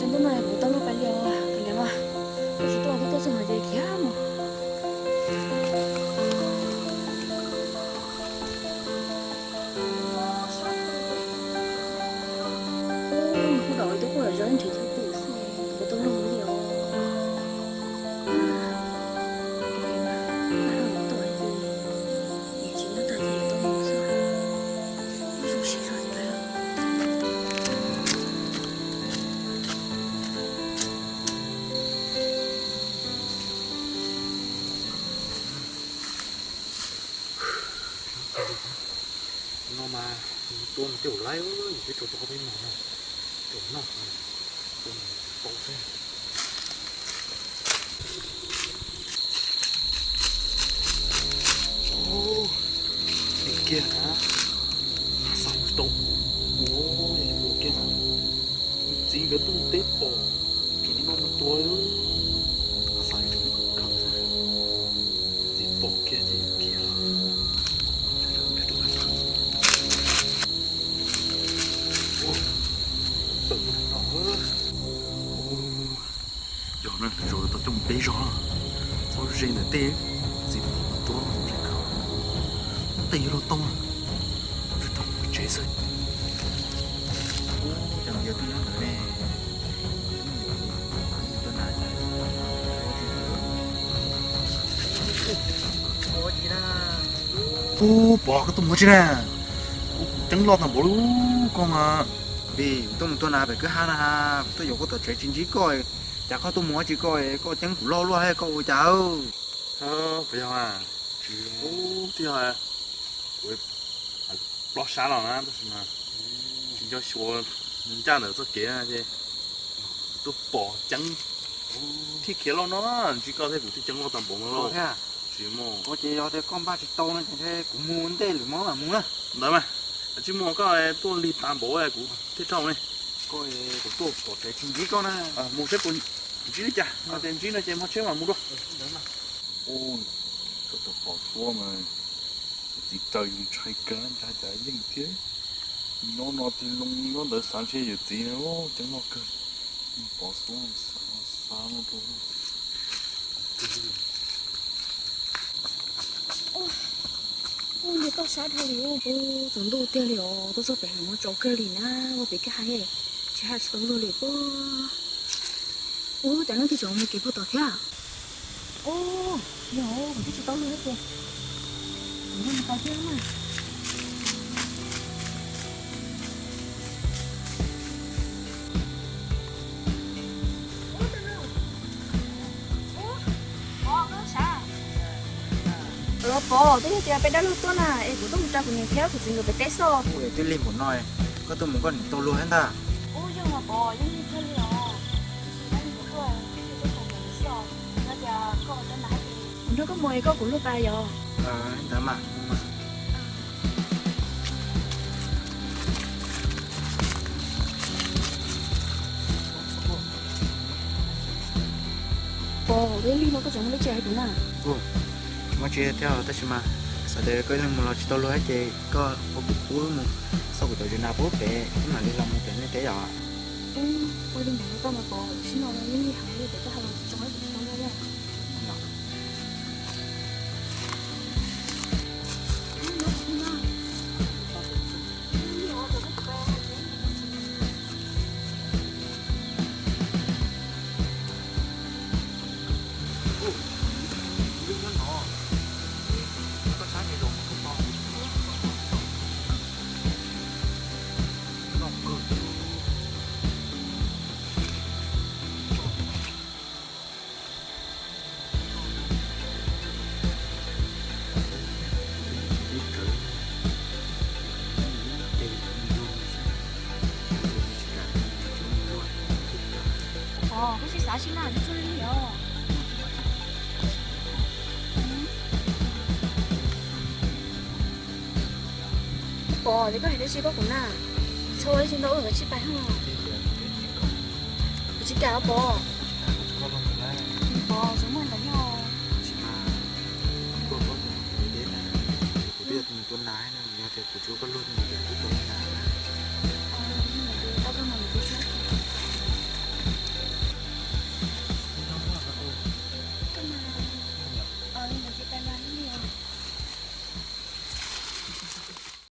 Hnub no kuv tau luag pais lias, kuv lias mas, kuv tsis tuaj, twb tuaj txog no ces khiav mus. Hnub no kuj dam twb quaj zom zaws nrhiav chaw pw xwb, kuv tau luag mus li os. Tsis nyob tag ces tau mus xwb, zoo siab zog li lawm. No mas tua mus tej ua laib, yus twb rau rau qhov peb mos no, rau noj, tua mus tsis tau xwb. Dim kiag na, xav tsis tau, ua kiag na. Txiv nkawd tuaj teb pom, tseem noj mus tua, xav tseem khawm xwb. Txiv pom kiag ces khiav lawm. Tawm no, yog na, zaum tau coj mus peb zog, txhob ze ntawm tej, txiv pom mus tua tseem khawm, tej yuav luag tau, tsis tau pw tsev xwb. Ub, cas yog twb nyob ntawd ne. Ub, pom koj tuaj mus tsi na. Kuv ceeb loj tag npaum li koj mas. Vim kuv tuaj mus tua nas pem kwj ha na, kuv tuaj yuav koj tom tsev tsis ntsib koj, cas koj tuaj mus tsis koj, koj ceeb kuv loj luaj thiab koj ua cas? Puas yog? Tsis, ub, twb yog kuv plob sab los na, tab sis mas tsis nco xyuas ncaj ntawm txoj kev na ces tuaj pom ceeb thiaj khiav loj no, ntsib koj thiab kuv thiaj ceeb loj tag npaum no lauj. Tsis mus. Ua ces yog tias koj npaj tsis tau no ces kuv mus ntej lwm hmo mam mus na. Ntawd mas, tsis mus koj tuaj lig tas npaum kuv thiaj rau ne. Koj, kuv tuaj pom tsev tsis ntsib koj na. Mus saib puas ntsib li cas, no ces ntsib no ces hmo tsheb mam mus dua. Ub, txog tau pom xuab mas, yawm txiv raws yus ntshai kawg, ntshai cas yeej thiab. Nyob no tig loo nyob ntawd xav ntshe yawm txiv na, ceeb loj kawg. Pov xuab xav no rau. Ub, nce toj sab dhau li ub, tsaus ntuj tiag li os, tuaj txog pem mus tsau kawg li na, ua pem kab hais, tsis hais tsis tau luag li puag. Ub, cas nej twb tseem mus kev puag tom thiab? Ub, yog kuv twb tsis tau luag thiab ces kuv mus tais thiab na. Los Pov, twb yog tias peb dab laug tuaj na, es kuv tuaj mus tsa kuv niam thiab kuv txiv nkawd pem teb xwb. Ub, es twb lig npaum no, koj tuaj mus koj niam tau luag thiab ntag. Ub, yog mas Pov, yeej lig kawg li os. Tab sis dab laug kuv tuaj, kuv tuaj tau mus xwb os. Yog tias koj ua tau na ces kuv nrog koj mus es koj kuv luag pais yom. Ntawd mas. Pov, lig no koj tseem muaj dab tsi hais kuv na? Muaj tsis thiab tab sis mas xav tias koj ib leeg mus los tsis tau luag ces koj ua kuv khub mus xauj kuv cov zes nas pub pem, wb mam li los mus pem nej teb yom. Ua li ntawd tau mas Pov, tam sim no yeej lig heev li, pem koj hais los tsis zoo, kuv tsis tau luag li. Pov, koj tsis xav tsis na, tsuag tsuag li os. Pov, ces koj hais dab tsi koj kuv na? Txhob ua dab tsi ntau, wb nkawd sib pais hos. Kuv tsis kam Pov. Pov, txhob